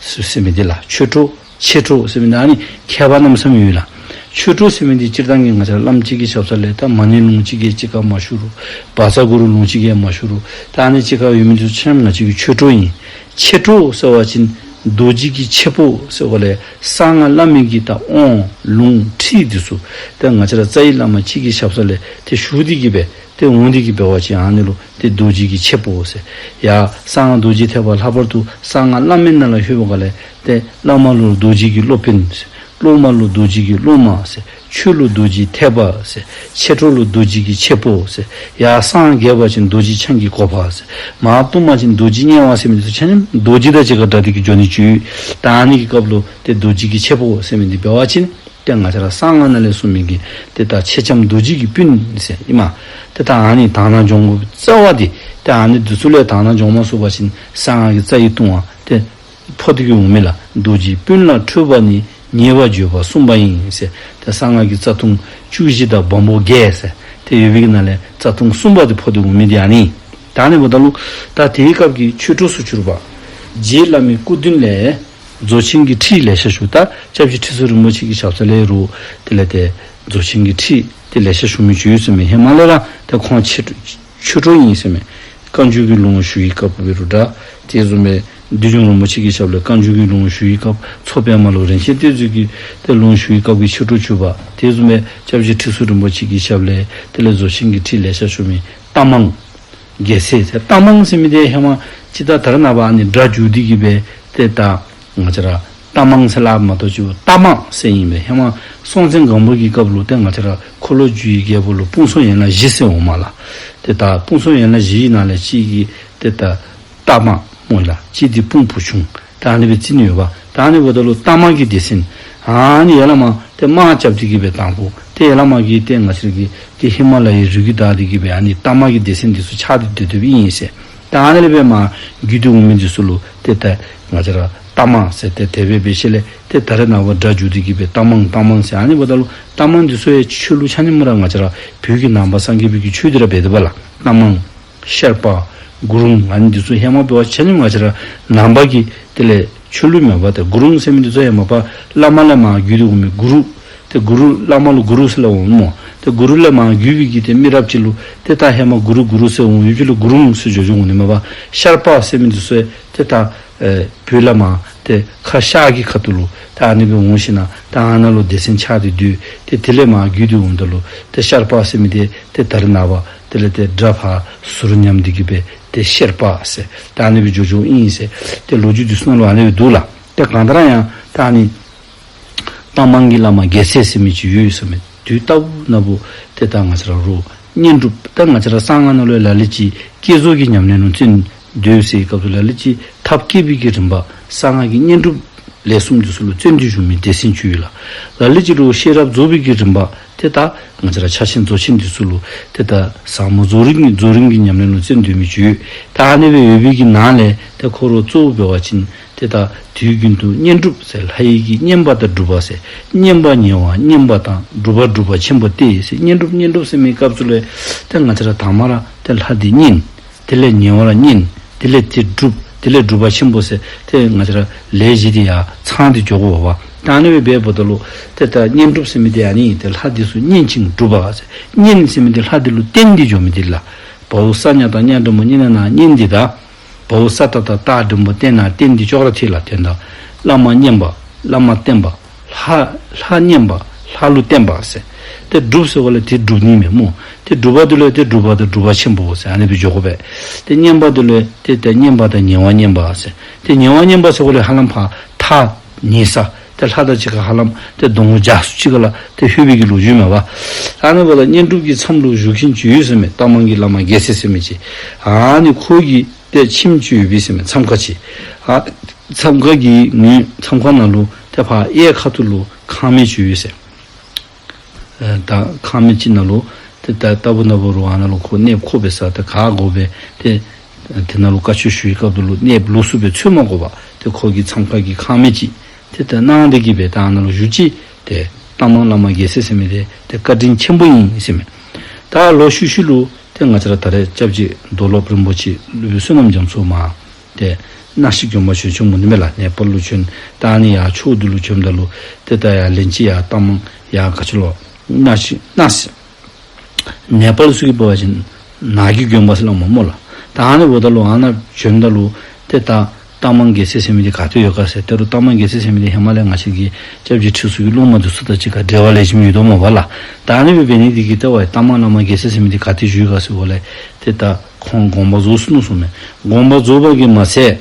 ཟེར་མི་འདི་ལགས། ཆོས་གྲོགས་མཆེད་གྲོགས་ཟེར་མི་འདི་ཨ་ནི་ཁྱད་པར་གནམ་མེད་ས་མེད་ཡོད་ལགས། ཆོས་གྲོགས་ཟེར་མི་འདི་སྤྱིར་བཏང་གི་ང་བཅས་ར་བླམ་གཅིག་གི་ཞབས་ས་ལས་ད་མ་ཎི་ལུང་གཅིག་གི་གཅིག་ཁར་མ་ཞུ་རུང་བཛྲ་གུ་རུ་ལུང་གཅིག་གི་མ་ཞུ་རུང་ད་ཨ་ནི་གཅིག་ཁར་ཡོད་མི་འདི་ཚུ་ཆ་མཉམ་ང་བཅས་ཀྱི་ཆོས་གྲོགས་ཨིན། མཆེད་གྲོགས་ཟེར་བ་ཅིན་རྡོ་རྗེ་གི་མཆེད་པོ་ཟེར་བ་ལས་གསང་སྔགས་བླ་མེད་ཀྱི་ད་དབང་ལུང་ཁྲིད་འདི་ཚུ་ད་ང་བཅས་ར་རྩ་བའི་བླ་མ་གཅིག་གི་ཞབས་ས་ལས་ཏེ་ཞུ་སྟེ་གི་སྦེ་ཏེ་འོང་སྟེ་གི་འབད་བ་ཅིན་ཨ་ནི་ལུ་ཏེ་རྡོ་རྗེ་གི་མཆེད་པོ་ཟེར། ཡང་གསང་སྔགས་རྡོ་རྗེ་ཐེག་པ་ལྷག་པར་དུ་གསང་སྔགས་བླ་མེད་ནང་ལུ་ལྷོད་པའི་སྒང་ལས་ཏེ་བླ་མ་ལུ་རྡོ་རྗེ་གི་སློབ་དཔོན་ཟེར། སློབ་མ་ལུ་རྡོ་རྗེ་གི་སློབ་མ་ཟེར། ཆོས་ལུ་རྡོ་རྗེ་ཐེག་པ་ཟེར། མཆེད་གྲོགས་ལུ་རྡོ་རྗེ་གི་མཆེད་པོ་ཟེར། ཡང་སངས་རྒྱས་པ་ཅིན་རྡོ་རྗེ་འཆང་གི་གོ་འཕང་ཟེར། མར་གཏུམ་པ་ཅིན་རྡོ་རྗེ་དམྱལ་བ་ཟེར་མི་འདི་ཚུ་ཆ་མཉམ་རྡོ་རྗེ་དང་གཅིག་ཁར་སྦྲགས་ཏེ་གི་འགྱོ་ནི་ཅིག་ཡོད། ད་ཨ་ནི་གི་སྐབས་ལུ་ཏེ་རྡོ་རྗེ་གི་མཆེད་པོ་ཟེར་མི་འདི་འབད་བ་ཅིན་ཏེ་ང་བཅས་ར་གསང་སྔགས་ནང་ལས་གསུངས་མི་གི་ཏེ་ད་མཆེད་ལྕམ་རྡོ་རྗེ་གི་སྤུན་ཟེར་ཨིན་མས། ཏེ་ད་ཨ་ནི་དག་སྣང་སྦྱོང་དགོ་རྩ་བ་འདི་ཏེ་ཨ་ནི་འདི་ཚུ་ལས་དག་སྣང་སྦྱོང་མ་ཚུགས་པ་ཅིན་གསང་སྔགས་ཀྱི་རྩ་བའི་ལྟུང་བ་ཏེ་ཕོག་སྟེ་གི་འོང་མས་ལགས། རྡོ་རྗེའི་སྤུན་ལ་ཁྲོས་པ་ནི། ཉེས་པ་བརྗོད་པ་གསུམ་པ་ཡིན་ཟེར། ཏེ་གསང་སྔགས་ཀྱི་རྩ་ལྟུང་བཅུ་བཞི་དང་སྦོམ་པོ་བརྒྱད་ཟེར་ཏེ་ཡོད་པའི་གི་ནང་ལས་རྩ་ལྟུང་གསུམ་པ་འདི་ཕོག་སྟེ་འོང་མི་འདི་ཨ་ནི། ད་ཨ་ནི་འབདཝ་ད་ལུ་ད་དེའི་སྐབས་ཀྱི་ཆོས་གྲོགས་སུ་གྱུར་པ་རྗེ་བླ་མའི་སྐུ་མདུན་ལས་རྫོགས་ཆེན་གྱི་ཁྲིད་ལེ་ཤ་ཞུ། ད་སྐྱབས་རྗེ་ཁྲི་ཟུར་རིན་པོ་ཆེ་གི་ཞབས་ས་ལས་རུང་དེ་ལས་ཏེ་རྫོགས་ཆེན་གྱི་ཁྲིད་དེ་ལེ་ཤ་ཞུ་མི་ཅིག་ཡོད་ཟེར་མས། ཧེ་མ་ལས་ར་ཏེ་ཁོང་ཆོས་ཆོས་གྲོགས་ཨིན་ཟེར་མས། བཀའ་འགྱུར་གྱི་ལུང་ཞུ་བའི་སྐབས་འབད་རུང་འདྲ། དེ་བཟུམ་སྦེ་བདུད་འཇོམས་རིན་པོ་ཆེ་གི་ཞབས་ལས་བཀའ་འགྱུར་གྱི་ལུང་ཞུ་བའི་སྐབས། མཚོ་པདྨ་ལུ་རིན་ཆེན་གཏེར་མཛོད་ཀྱི་ཏེ་ལུང་ཞུ་བའི་སྐབས་ཀྱི་ཆོས་གྲོགས་གྱུར་པ། དེ་བཟུམ་སྦེ་སྐྱབས་རྗེ་ཁྲི་ཟུར་རིན་པོ་ཆེ་གི་ཞབས་ལས་དེ་ལས་རྫོགས་ཆེན་གྱི་ཁྲིད་ལེ་ཤ་ཞུ་མི་རྟ་མང་རྒྱལ་མཚན་ཟེར། རྟ་མང་ཟེར་མི་འདི་ཧེ་མ་ཅིག་ད་ད་རེས་ནངས་པ་ཨ་ནི་སྒྲ་འཇུག་སྟེ་གི་སྦེ་ཏེ་ད་ང་བཅས་ར་རྟ་མང་ཟེར་སླབ་མ་གཏོགས་ཅིག་རྟ་མང་ཟེར་ཨིན་པས། ཧེ་མ་སྲོང་བཙན་སྒམ་པོ་གི་སྐབས་ལུ་ཏེ་ང་བཅས་ར་འཁོར་ལོས་སྒྱུར་བའི་རྒྱལ་པོ་ལུ་དཔུང་ཚོགས་ཡན་ལག་བཞི་ཟེར་འོང་མས་ལགས། ཏེ་ད་དཔུང་ཚོགས་ཡན་ལག་བཞི་ཡི་ནང་ལས་གཅིག་གི་ཏེ་ད་རྟ་མང་སྨོ་ལགས། གཅིག་འདི་དཔུང་བུ་ཆུང་ད་ཨ་ནི་སྦེ་རྩིས་ནི་ཡོདཔ། ད་ཨ་ནི་འབདཝ་ད་ལུ་རྟ་མང་གི་སྡེ་ཚན་ཨ་ནི་ཡར་ལས་མར་ཏེ་དམག་རྐྱབ་སྟེ་གི་སྦེ་དང་ཕུ་ཏེ་ཡར་ལས་མར་གྱི་ཏེ་ང་བཅས་ར་གི་ཏེ་ཧི་མ་ལ་ཡའི་རི་རྒྱུད་བདའ་སྟེ་གི་སྦེ་ཨ་ནི་རྟ་མང་གི་སྡེ་ཚན་འདི་ཚུ་ཆགས་ཏེ་སྡོད་སྡོདཔ་ཨིན་ཟེར། ད་ཨ་ནི་ལས་སྦེ་མར་བརྒྱུད་དེ་འོང་མི་འདི་ཚུ་ལུ་ཏེ་ད་ང་བཅས་ར་རྟ་མང་ཟེར་ཏེ་དེ་སྦེ་འབད་ཞིནམ་ལས་ཏེ་ད་རེས་ནངས་པ་སྒྲ་འཇུག་སྟེ་གི་སྦེ་རྟ་མང་རྟ་མང་ཟེར། ཨ་ནི་འབདཝ་ད་ལུ་རྟ་མང་འདི་ཚུ་ཡང་ཆོས་ལུགས་ཆ་མཉམ་ར་ང་བཅས་ར་བོད་ཀྱི་ནང་པ་སངས་རྒྱས་པའི་གི་ཆོས་འདི་ར་འབད་དེ་འབདཝ་ལགས། རྟ་མང་ཤར་པ་གུ་རུང་ཨ་ནི་འདི་ཚུ་ཧེ་མ་འབད་བ་ཆ་མཉམ་ང་བཅས་ར་ནང་པ་གི་དེ་ལས་ཆོས་ལུགས་མས་པ། ཏེ་གུ་རུང་ཟེར་མི་འདི་ཚུ་ཧེ་མ་པ་བླ་མ་ལས་མར་བརྒྱུད་དེ་འོང་མི་གུ་རུ། ཏེ་གུ་རུ་བླ་མ་ལུ་གུ་རུ་ཟེར་སླབ་འོང་སྨོ། ཏེ་གུ་རུ་ལས་མར་བརྒྱུད་པའི་གི་ཏེ་མི་རབས་ཅིག་ལུ་ཏེ་ད་ཧེ་མ་གུ་རུ་གུ་རུ་ཟེར་འོང་ཡོདཔ་ཅིག་ལུ་གུ་རུང་ཟེར་འགྱོ་འགྱོཝ་འོང་ནི་མས་པ། ཤར་པ་ཟེར་མི་འདི་ཚུ་ཏེ་ད་ཨེ་བོད་ལས་མར་ཏེ་ཁ་ཤར་གྱི་ཁ་ཐུག་ལུ་ད་ཨ་ནི་སྦེ་འོང་ཞིནམ་ད་ཨ་ནཱ་ལུ་སྡེ་ཚན་ཆགས་ཏེ་སྡོད། ཏེ་དེ་ལས་མར་བརྒྱུད་དེ་འོངམ་ད་ལུ་ཏེ་ཤར་པ་ཟེར་མི་འདི་ཏེ་ད་རེས་ནངས་པ་དེ་ལས་ཏེ་སྒྲ་ཕར་ཟུར་ཉམས་ཏེ་གི་སྦེ་ཏེ་ཤར་པ་ཟེར་ད་ཨ་ནི་སྦེ་འགྱོ་འགྱོཝ་ཨིན་ཟེར། ཏེ་ལོ་རྒྱུས་འདི་ཚུ་ནང་ལུ་ཨ་ནི་སྦེ་འདུག་ལགས། ཏེ་གང་ལྟར་ཡང་ད་ཨ་ནི་རྟ་མང་གི་བླ་མ་རྒྱལ་མཚན་ཟེར་མི་ཅིག་ཡོད་ཟེར་མས། དུས་རྟག་བུ་ན་བུ་ཏེ་ད་ང་བཅས་ར་རུང་བསྙེན་སྒྲུབ་ད་ང་བཅས་ར་གསང་སྔགས་ནང་ལུ་ལ་ལུ་ཅིག་བསྐྱེད་རྫོགས་ཀྱི་ཉམས་ལེན་ལུ་བརྩོན་འགྲུས་ཟེར་བའི་སྐབས་སུ་ལ་ལུ་ཅིག་ཐབས་བསྐྱེད་པའི་གི་རིམ་པ་གསང་སྔགས་ཀྱི་བསྙེན་སྒྲུབ་ལས་གསུམ་འདི་ཚུ་ལུ་བརྩོན་འགྲུས་ཞུ་མི་སྡེ་ཚན་ཅིག་ཡོད་ལགས། ལ་ལུ་ཅིག་ལུ་ཤེས་རབ་རྫོགས་པའི་གི་རིམ་པ་ཏེ་ད་ང་བཅས་ར་ཕྱག་ཆེན་རྫོགས་ཆེན་འདི་ཚུ་ལུ་ཏེ་ད་ཟབ་མོ་རྫོགས་རིམ་གྱི་རྫོགས་རིམ་གྱི་ཉམས་ལེན་ལུ་བརྩོན་འགྲུས་མི་ཅིག་ཡོད། ད་ཨ་ནི་སྦེ་ཡོད་པའི་གི་ནང་ལས་ཏེ་ཁོ་ར་གཙོ་བོ་འབད་བ་ཅིན་ཏེ་ད་དུས་རྒྱུན་དུ་བསྙེན་སྒྲུབ་ཟེར་ལྷ་ཡི་གི་བསྙེན་པ་དང་སྒྲུབ་པ་ཟེར། བསྙེན་པ་ཉེ་བར་བསྙེན་པ་དང་། སྒྲུབ་པ་སྒྲུབ་པ་ཆེན་པོ་སྟེ་ཟེར། བསྙེན་སྒྲུབ་བསྙེན་སྒྲུབ་ཟེར་མི་སྐབས་སུ་ལས་ཏེ་ང་བཅས་ར་དང་པ་ར་ཏེ་ལྷ་འདི་བསྙེན། དེ་ལས་ཉེ་བར་བསྙེན། དེ་ལས་ཏེ་སྒྲུབ། དེ་ལས་སྒྲུབ་པ་ཆེན་པོ་ཟེར་ཏེ་ང་བཅས་ར་ལས་བཞི་འདི་ཡང་ཚང་སྟེ་འགྱོ་དགོ་པས། ད་ཨ་ནི་སྦེ་འབདཝ་ད་ལུ་ཏེ་ད་བསྙེན་སྒྲུབ་ཟེར་མི་འདི་ཨ་ནི་ཏེ་ལྷ་འདི་ཚུ་བསྙེན་ཅིང་སྒྲུབ་པ་ཟེར། བསྙེན་ཟེར་མི་འདི་ལྷ་འདི་ལུ་བརྟེན་ཏེ་འགྱོ་མི་འདི་ལགས། བའོ་ས་ཉ་དང་ཉ་འགྲེང་བུ་ཉི་ན་ན་བསྙེན་འདི་དང་། བའོ་ས་ཏ་དང་ཏ་འགྲེང་བུ་བརྟེན་ན་བརྟེན་འདི་ཅོག་ར་འཐད་ལགས། དོན་དག་བླ་མ་བསྙེན་པ། བླ་མ་བསྟེན་པ། ལྷ་ལྷ་བསྙེན་པ། ལྷ་ལུ་བརྟེན་པ་ཟེར། ཏེ་སྒྲུབ་ཟེརཝ་ལས་ཏེ་སྒྲུབ་ནི་མས་སྨོ། ཏེ་སྒྲུབ་པ་འདི་ལུ་ཏེ་སྒྲུབ་པ་དང་སྒྲུབ་པ་ཆེན་པོ་ཟེར་ཨ་ནི་སྦེ་འགྱོ་དགོ་པས། ཏེ་བསྙེན་པ་འདི་ལུ་ཏེ་ཏེ་བསྙེན་པ་དང་ཉེ་བར་བསྙེན་པ་ཟེར། ཏེ་ཉེ་བར་བསྙེན་པ་ཟེརཝ་ལས་ཧ་ལམ་ཕར་ཐག་ཉེ་ས་ཏེ་ལྷ་དང་གཅིག་ཁར་ཧ་ལམ་ཏེ་གདོང་ཁར་འཇའ་སུ་ཅིག་ཁར་ལུ་ཏེ་ལྷོད་པའི་གི་ལོ་རྒྱུས་མས་པ། ཨ་ནི་འབདཝ་ད་བསྙེན་སྒྲུབ་ཀྱི་མཚམས་ལུ་བཞུགས་མཁན་ཅིག་ཡོད་ཟེར་མས། རྟ་མང་གི་བླ་མ་རྒྱལ་མཚན་ཟེར་མི་ཅིག། ཨ་ནི་ཁོ་གི་ཏེ་ཁྱིམ་ཅིག་ཡོད་པས་ཟེར་མས། མཚམས་ཁང་ཅིག། ཨ་མཚམས་ཁང་གི་ངོས་མཚམས་ཁང་ནང་ལུ་ཏེ་ཕར་གཡས་ཁ་ཐུག་ལུ་ཁང་མིག་ཅིག་ཡོད་ཟེར། ཨེ་ད་ཁང་མིག་ཅིག་ནང་ལུ་ཏེ་ད་ལྟ་བུ་ན་བུ་རུང་ཨ་ནཱ་ལུ་ཁོ་གནསཔོ་ཁོ་འབད་ས་ཏེ་ག་དགོ་པས། ཏེ་དེ་ནང་ལུ་བཀའ་ཆོས་ཞུ་བའི་སྐབས་དེ་ལུ་གནསཔོ་ལོགས་སུ་སྦེ་འཚོལ་མ་དགོ་པར་ཏེ་ཁོ་གི་མཚམས་ཁང་གི་ཁང་མིག་ཅིག་ཏེ་ད་གནང་སྟེ་གི་སྦེ་ད་ཨ་ནཱ་ལུ་བཞུགས་ཅི། ཏེ་རྟ་མང་བླ་མ་རྒྱལ་མཚན་ཟེར་མི་འདི་ཏེ་བཀའ་དྲིན་ཆེན་པོ་ཨིན་ཟེར་མས། ད་ལོག་ཤུལ་ཤུལ་ལུ་ཏེ་ང་བཅས་ར་ད་རེས་སྐྱབས་རྗེ་རྡོར་སློབ་རིན་པོ་ཆེ་སློབ་དཔོན་བསོད་ནམས་རྒྱ་མཚོ་མར་ཏེ་སྣང་སྲིད་དགོན་པ་བྱོན་བྱོནམ་འོང་ནི་མས་ལགས། ནེ་པཱལ་ལུ་བྱོན། ད་ཨ་ནི་ཡར་ཕྱོགས་འདི་ལུ་བྱོནམ་ད་ལུ་ཏེ་ད་ཡར་ལན་གཅིག་ཡར་རྟ་མང་ཡར་ག་ཅི་ལོ་སྣང་སྲིད་སྣང་སྲིད་ནེ་པཱལ་ཚུ་གིས་འབད་བ་ཅིན་ནགས་ཀྱི་དགོན་པ་ཟེར་སླབ་མས་སྨོ་ལགས། ད་ཨ་ནི་འབདཝ་ད་ལུ་ཨ་ནཱ་བྱོནམ་ད་ལུ་ཏེ་ད་རྟ་མང་རྒྱལ་མཚན་ཟེར་མི་འདི་ག་ཏེ་ཡོད་ག་ཟེར། ད་རུང་རྟ་མང་རྒྱལ་མཚན་ཟེར་མི་འདི་ཧེ་མ་ལས་ང་བཅས་ཀྱི་སྐྱབས་རྗེ་ཁྲི་ཟུར་གྱི་སློབ་མ་འདི་ཚུ་དང་གཅིག་ཁར་འབྲེལ་བ་ལེགས་ཤོམ་ཡོད་དོ་སྨོ་པ་ལགས། ད་ཨ་ནི་སྦེ་འབད་ནི་འདི་གིས་ཏེ་ཝའི་རྟ་མང་བླ་མ་རྒྱལ་མཚན་ཟེར་མི་འདི་ག་ཏེ་བཞུགས་ཡི་ག་ཟེར་བ་ལས་ཏེ་ད་ཁོང་དགོངས་པ་རྫོགས་སོ་ནུག་གསུངས་མས། དགོངས་པ་རྫོགས་པ་གིས་མ་ཚད་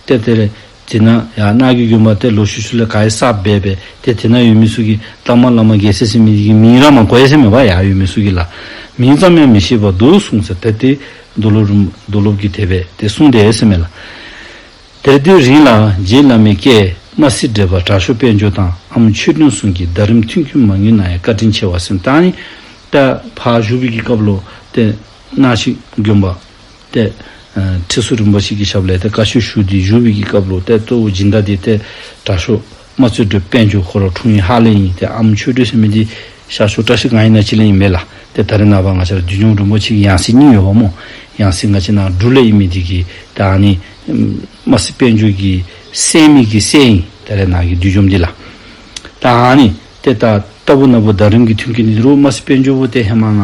ཏེ་དེ་ལས་དེ་ནང་ཡར་ནགས་ཀྱི་དགོན་པ་ཏེ་ལོག་ཤུལ་ཤུལ་ལས་ག་ར་གསརཔ་འབད་འབད་ཏེ་དེ་ནང་ཡོད་མི་ཚུ་གིས་རྟ་མང་བླ་མ་རྒྱལ་མཚན་ཟེར་མི་འདི་གི་མིང་ར་མ་གོ་ཡི་ཟེར་མས་པ། ཡར་ཡོད་མི་ཚུ་གིས་ལགས། མིང་ཙམ་ཡང་མི་ཤེས་པར་འདུག་གསུངས་ཟེར། ཏེ་ཏེ་རྡོར་སློབ་རིན་རྡོར་སློབ་ཀྱིས་དེ་སྦེ་ཏེ་གསུངས་དེས་ཟེར་མས་ལགས། དེར་དུས་རིང་ལ་རྗེ་བླ་མའི་སྐལ་དམར་སེར་འདྲེས་པ་དྲག་ཤོས་དཔལ་འབྱོར་དང་ཨམ་ཆོས་སྒྲོན་གསུམ་གྱིས་ཟླ་རིམ་མཐུན་རྐྱེན་མ་དངུལ་གནང་ཡང་བཀའ་དྲིན་ཆེ་བ་ཟེར། ད་ཨ་ནི་ད་ཕར་བཞུགས་པའི་གི་སྐབས་ལུ་ཏེ་སྣང་སྲིད་དགོན་པ་ཏེ་ཨ་ཁྲི་ཟུར་རིན་པོ་ཆེ་གི་ཞབས་ལས་ཏེ་བཀའ་ཆོས་ཞུ་སྟེ་བཞུགས་པའི་གི་སྐབས་ལུ་ཏེ་གཙོ་བོ་སྦྱིན་བདག་འདི་ཏེ་དྲག་ཤོས་དམར་སེར་འདྲེས་དཔལ་འབྱོར། ཁོ་ར་འཁྲུངས་ཡུལ་ཧཱ་ལས་ཨིན། ཏེ་ཨམ་ཆོས་སྒྲོན་ཟེར་མི་འདི་ཤར་ཕྱོགས་བཀྲ་ཤིས་སྒང་ཨིན་ན་ཅིག་ལས་ཨིན་མས་ལགས། ཏེ་ད་རེས་ནངས་པ་ང་བཅས་ར་བདུད་འཇོམས་རིན་པོ་ཆེ་གི་ཡང་སྲིད་གཉིས་ཡོདཔ་སྨོ། ཡང་སྲིད་ང་བཅས་ནཱ་འབྲུག་ལས་ཨིན་མི་འདི་གིས་ད་ཨ་ནི་དམར་སེར་དཔལ་འབྱོར་གྱི་སྲས་མོ་གི་སྲས་ཨིན། ད་རེས་ནངས་ཀྱི་བདུད་འཇོམས་འདི་ལགས། ད་ཨ་ནི་ཏེ་ད་ལྟ་བུ་ན་བུ་ཟླ་རིམ་གྱི་མཐུན་རྐྱེན་འདི་རུང་དམར་སེར་དཔལ་འབྱོར་པོ་ཏེ་ཧེ་མ་ང་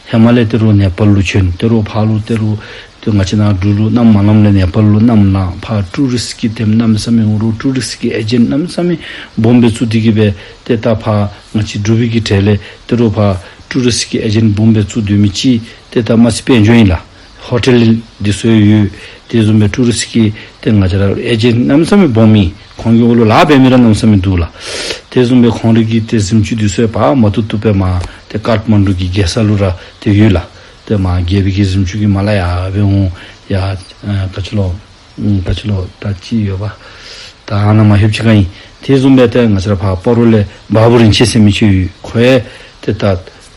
ཧེ་མ་ལས་ཏེ་རུང་ནེ་པཱལ་ལུ་བྱོན། ཏེ་རུང་ཕར་ལུ་ཏེ་རུང་ཏེ་ང་བཅས་ནཱ་འབྲུག་ལུ་གནམ་མ་ལངམ་ལས་ནེ་པཱལ་ལུ་གནམ་ལངས། ཕར་ཊུ་རིསཊ་ཀྱི་ཏེ་གནམ་མེད་ས་མེད་འོང་རུང་ཊུ་རིསཊ་ཀྱི་ཨེ་ཇེནཊ་གནམ་མེད་ས་མེད་སྦོམ་སྦེ་བཙུགས་ཏེ་གི་སྦེ་ཏེ་ད་ཕར་ང་བཅས་འབྲུག་པའི་གི་གྲས་ལས་ཏེ་རུང་ཕར་ཊུ་རིསཊ་ཀྱི་ཨེ་ཇེནཊ་སྦོམ་སྦེ་བཙུགས་སྡོད་མི་ཅིག་ཏེ་ད་དམར་སེར་དཔལ་འབྱོར་ཨིན་ལགས། ཧོ་ཊེལ་འདི་ཚུ་ཡོད། དེ་བཟུམ་སྦེ་ཊུ་རིསཊ་ཀྱི་ཏེ་ང་བཅས་ར་ཨེ་ཇེནཊ་གནམ་མེད་ས་མེད་སྦོམ་ཨིན། ཁོང་གི་འོག་ལུ་ལཱ་འབད་མི་ར་གནམ་མེད་ས་མེད་འདུག་ལགས། དེ་བཟུམ་སྦེ་ཁོང་རའི་གི་ཏེ་གཟིམ་ཅུང་འདི་ཚུ་ཡང་ཕར་མ་ཐུབ་ཐུབ་སྦེ་མར་ཏེ་ཀཊ་མན་ཌུ་གི་རྒྱལ་ས་ལུ་ར་ཏེ་ཡོད་ལགས། ཏེ་མར་རྒྱལ་པོའི་གི་གཟིམ་ཅུང་གི་མར་ལས་ཡར་སྦེ་འོང་ཡར་ཨ་ག་ཅི་ལོ་ཨམ་ག་ཅི་ལོ་ད་ཅི་ཡོད་པ། ད་ཨ་ནཱ་མར་ལྷོདཔ་ཅིག་ཁར་ཨིན། དེ་བཟུམ་སྦེ་ཏེ་ང་བཅས་ར་ཕར་སྤ་རོ་ལས་འབའ་པུ་རིན་ཆེན་ཟེར་མི་ཅིག་ཡོད། ཁོ་ཡང་ཏེ་ད་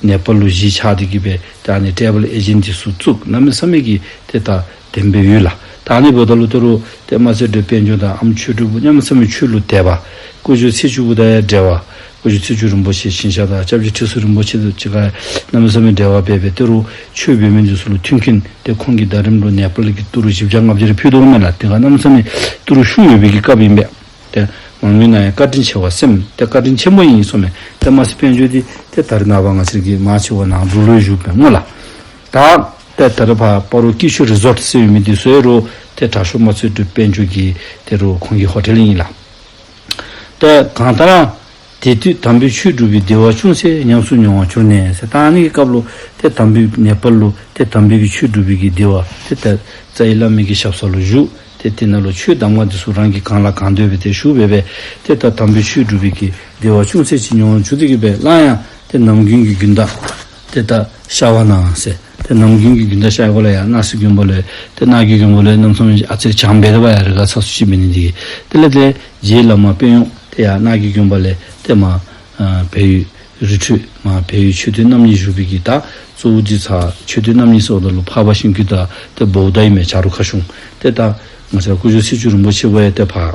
ནེ་པཱལ་ལུ་གཞིས་ཆགས་ཏེ་གི་སྦེ་ད་ཨ་ནི་ཊེ་བཱལ་ཨེ་ཇེནཊ་འདི་ཚུ་བཙུགས། གནམ་མེད་ས་མེད་ཀྱི་ཏེ་ད་དེ་སྦེ་ཡོད་ལགས། ད་ཨ་ནི་འབདཝ་ད་ལུ་ཏེ་རུང་ཏེ་དམར་སེར་འདྲེས་དཔལ་འབྱོར་དང་ཨམ་ཆོས་སྒྲོན་པོ་གནམ་མེད་ས་མེད་ཆོས་ལུ་དད་པ། སྐུ་ཞབས་ཚེས་བཅུ་པོ་དང་ཡང་འབྲེལ་བ། སྐུ་ཞབས་ཚེས་བཅུ་རིན་པོ་ཆེ་ཞིང་གཤེགས་དང་སྐྱབས་རྗེ་ཁྲི་ཟུར་རིན་པོ་ཆེ་དང་གཅིག་ཁར་གནམ་མེད་ས་མེད་འབྲེལ་བ་འབད་འབད་ཏེ་རུང་ཆོས་འབད་མི་འདི་ཚུ་ལུ་མཐུན་རྐྱེན་ཏེ་ཁོང་གིས་ཟླ་རིམ་ལུ་ནེ་པཱལ་གྱི་ཏི་རུ་བཞི་བརྒྱ་ལྔ་བརྒྱ་རེ་ཕུལ་དོ་མས་ལགས། དེ་ཁར་གནམ་མེད་ས་མེད་ཏི་རུ་ཤུགས་ཡོད་པའི་གི་སྐབས་ཨིན་པས། ཏེ་མ་དངུལ་གནང་ཡང་བཀའ་དྲིན་ཆེ་བ་ཟེར་མས། ཏེ་བཀའ་དྲིན་ཆེན་པོ་ཨིན་གསུངས་མས། ཏེ་དམར་སེར་དཔལ་འབྱོར་འདི་ཏེ་ད་རེས་ནངས་པ་ང་བཅས་ཀྱི་མང་ཆེ་བ་ནཱ་འབྲུག་ལུ་བཞུགས་པས་སྨོ་ལགས། ད་ཏེ་ད་རེས་ཕར་སྤ་རོ་སྐྱིད་ཆུ་རི་ཟོཊ་ཟེར་ཡོད་མི་འདི་ཚུ་ཡང་རུང་ཏེ་དྲག་ཤོས་དམར་སེར་འདྲེས་དཔལ་འབྱོར་གྱིས་ཏེ་རུང་ཁོང་གི་ཧོ་ཊེལ་ཨིན་ལགས། ཏེ་གང་ལྟར་དེ་དུས་དམ་པའི་ཆོས་སྒྲུབ་པའི་བདེ་བ་ཅུང་ཟད་ཉམས་སུ་མྱོང་བར་གྱུར་ནས་ཟེར། ད་ཨ་ནི་གི་སྐབས་ལུ་ཏེ་དམ་པའི་ནེ་པཱལ་ལུ་ཏེ་དམ་པའི་གི་ཆོས་སྒྲུབ་པའི་གི་བདེ་བ་ཏེ་ད་རྩ་བའི་བླ་མའི་གི་ཞབས་ས་ལུ་བཞུགས། ཏེ་དེ་ནང་ལུ་ཆོས་གདམས་ངག་འདི་ཚུ་རང་གིས་གང་ལ་གང་འདོད་སྦེ་ཏེ་ཞུ་འབད་འབད་ཏེ་ད་དམ་པའི་ཆོས་སྒྲུབ་པའི་གི་བདེ་བ་ཅུང་ཟད་ཅིག་མྱོང་བར་གྱུར་ཏེ་གི་སྦེ་སླར་ཡང་ཏེ་ནམ་རྒྱུན་གྱི་རྒྱུན་དག་ཏེ་ད་ཤར་བ་ན་ཟེར། ཏེ་ནམ་རྒྱུན་གྱི་རྒྱུན་དག་ཤར་བའི་སྐོར་ལས་ཡར་སྣང་སྲིད་དགོན་པ་ལས་ཏེ་སྣང་སྲིད་དགོན་པ་ལས་གནམ་མེད་ས་མེད་ཨ་ཙི་བྱང་འབད་དེ་འབད་ཡར་རི་ཁ་ཚ་སུ་ཅིག་འབད་ནི་འདི་གིས་དེ་ལས་ཏེ་རྗེ་བླ་མ་དཔོན་གཡོག་ཏེ་ཡར་སྣང་སྲིད་དགོན་པ་ལས་ཏེ་མར་ཨ་བལ་ཡུལ་རི་ཁྲོད་མར་བལ་ཡུལ་མཆོད་རྟེན་རྣམ་གཉིས་བཞུགས་པའི་གི་ད་གཙོ་བོ་འདི་ཚར་མཆོད་རྟེན་རྣམ་གཉིས་ཟེརཝ་ད་ལུ་འཕགས་པ་ཤིང་ཀུན་དང་ཏེ་བོ་དྷ་ཨིན་མས། བྱ་རུང་ཁ་གཞུང་། ཏེ་ད་ང་བཅས་སྐུ་ཞབས་ཚེས་བཅུ་རིན་པོ་ཆེ་བ་ཡང་ཏེ་ཕར་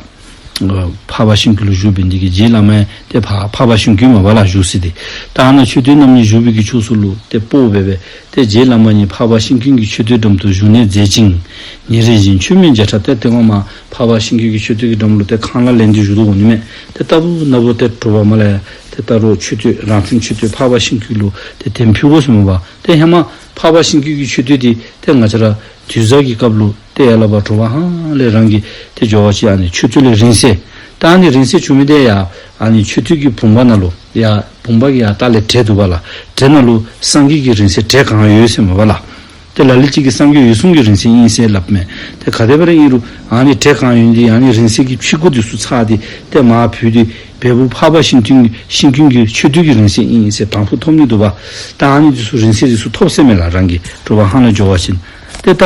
འཕགས་པ་ཤིང་ཀུན་ལུ་བཞུགས་པའི་འདི་གིས་རྗེ་བླ་མ་ཡང་ཏེ་ཕར་འཕགས་པ་ཤིང་ཀུན་མ་པ་ལགས་བཞུགས་ས་འདི། ད་ཨ་ནཱ་མཆོད་རྟེན་རྣམ་གཉིས་བཞུགས་པའི་གི་ཕྱོགས་སུ་ལུ་ཏེ་སྤོ་འབད་འབད་ཏེ་རྗེ་བླ་མ་ཉིད་འཕགས་པ་ཤིང་ཀུན་གྱི་མཆོད་རྟེན་འགྲམ་དུ་བཞུགས་གནས་མཛད་ཅིང་། ཉིན་རེ་བཞིན་མཆོད་མེ་བརྒྱ་ཕྲག་ཏེ་དེ་སྒང་མར་འཕགས་པ་ཤིང་ཀུན་གྱི་མཆོད་རྟེན་གྱི་འགྲམ་ལུ་ཏེ་ཁང་གླ་ལེན་ཏེ་བཞུགས་དོ་འོང་ནི་མས། ཏེ་ལྟ་བུ་ན་བུ་ཏེ་དྲོ་པ་མར་ལས་ཡར་ཏེ་ད་རུང་མཆོད་རྟེན་རང་བཙན་མཆོད་རྟེན་འཕགས་པ་ཤིང་ཀུན་ལུ་ཏེ་དེམ་ཕུལ་དགོ་ཟེར་མས་པ། ཏེ་ཧེ་མ་འཕགས་པ་ཤིང་ཀུན་གྱི་མཆོད་རྟེན་འདི་ཏེ་ང་བཅས་ར་དུས་བཟང་གི་སྐབས་ལུ་ཏེ་ཡར་ལས་ཕར་དྲོ་པ་ཧ་ལས་རང་གིས་ཏེ་འགྱོ་བ་ཅིན་ཨ་ནི་མཆོད་རྟེན་ལས་རིང་བསྲེལ། ད་ཨ་ནི་རིང་བསྲེལ་བྱུང་མི་འདི་ཡང་ཨ་ནི་མཆོད་རྟེན་གྱི་བུམ་པ་ནང་ལུ་ ཡ་བུམ་པ་གི་ཡ་ལྟག་ལས་བྲེ་འདུག་པ་ལགས། བྲེ་ནང་ལུ་སངས་རྒྱས་ཀྱི་རིང་བསྲེལ་བྲེ་གང་ཡོད་ཟེར་མས་པ་ལགས། ཏེ་ལ་ལུ་ཅིག་གིས་སངས་རྒྱས་འོད་སྲུང་གི་རིང་བསྲེལ་ཨིན་ཟེར་སླབ་མས། ཏེ་ག་དེ་སྦེ་ར་ཨིན་རུང་ཨ་ནི་བྲེ་གང་ཡོད་འདི་ཨ་ནི་རིང་བསྲེལ་གྱི་ཕྱི་སྒོ་འདི་ཚུ་ཚར་ཏེ་ཏེ་མར་བུད་དེ་བལ་པོ་འཕགས་པ་ཤིང་ཀུན་ཤིང་ཀུན་གྱི་མཆོད་རྟེན་གྱི་རིང་བསྲེལ་ཨིན་ཟེར་དང་ཕུ་ཐོབ་ནི་འདུག་པ། ད་ཨ་ནི་འདི་ཚུ་རིང་བསྲེལ་འདི་ཚུ་ཐོབ་ཟེར་མས་ལགས། རང་གིས་དྲོ་པ་ཧ་ལམ་འགྱོ་བ་ཅིན། ཏེ་ད་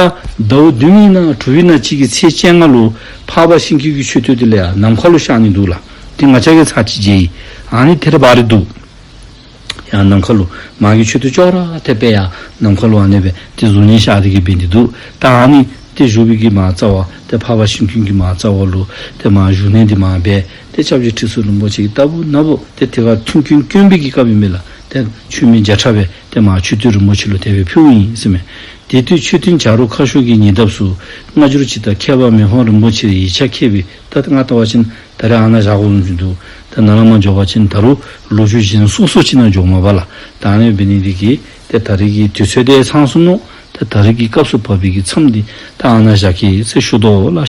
ཟླཝ་བདུན་པའི་ནང་དྲུག་པའི་ནང་ཅིག་གི་ཚེས་བཅོ་ལྔ་ལུ་འཕགས་པ་ཤིང་ཀུན་གྱི་མཆོད་རྟེན་འདི་ལས་ཡར་ནམ་མཁའ་ལུ་ཤར་ནི་འདུག་ལགས། ཏེ་ང་བཅས་ཀྱིས་ཚར་གཅིག་མཇལ་ཡི། ཨ་ནི་ཏེ་ར་འབར་རི་འདུག། ཡར་ནམ་མཁའ་ལུ་མར་གྱི་མཆོད་རྟེན་ཅོག་ར་འཐདཔ་སྦེ་ཡར་ནམ་མཁའ་ལུ་ཨ་ནི་སྦེ་ཏེ་གཟུགས་བརྙན་ཤར་ཏེ་གི་འབད་ནི་འདུག། ད་ཨ་ནི་ཏེ་བཞུགས་པའི་གི་མར་རྩ་བ་ཏེ་འཕགས་པ་ཤིང་ཀུན་གྱི་མར་རྩ་བ་ལུ་ཏེ་མར་བཞུགས་གནས་འདི་མར་འབད། ཏེ་སྐྱབས་རྗེ་ཁྲི་ཟུར་རིན་པོ་ཆེ་གིས་ལྟ་བུ་ན་བུ་ཏེ་དེ་ཁར་མཐུན་རྐྱེན་དཀོན་པའི་གི་སྐབས་ཨིན་མས་ལགས། ཏེ་མཆོད་མེ་བརྒྱ་ཕྲག་སྦེ་ཏེ་མར་མཆོད་རྟེན་རིན་པོ་ཆེ་ལུ་དེ་སྦེ་ཕུལཝ་ཨིན་ཟེར་མས། དེ་དུས་མཆོད་རྟེན་བྱ་རོག་ཁ་ཤོར་གྱི་ཉེ་འདབས་སུ་སྔ་འགྱུར་ཇི་ལྟར་མཁས་པ་མི་ཕམ་རིན་པོ་ཆེར་ཡིག་ཆ་མཁས་པའི། ད་ང་བལྟ་བ་ཅིན་ད་རེས་ཨ་ནཱ་བཞག་དགོ་མནོ་ནི་འདུག། ད་ནཱ་ལས་མར་འགྱོ་བ་ཅིན་ད་རུང་ལོ་རྒྱུས་གཞན་སོ་སོ་ཅིག་ནང་འགྱོཝ་མས་པ་ལགས། ད་ཨ་ནི་འབད་ནི་འདི་གིས་ཏེ་ད་རེས་ཀྱི་དུས་ཚོད་དེ་ཚང་སོ་ནུག། ཏེ་ད་རེས་ཀྱི་སྐབས་སུ་བབས་པའི་གི་མཚམས་འདི་ད་ཨ་ནཱ་བཞག་གེ་ཟེར་ཞུ་དོ་ལགས།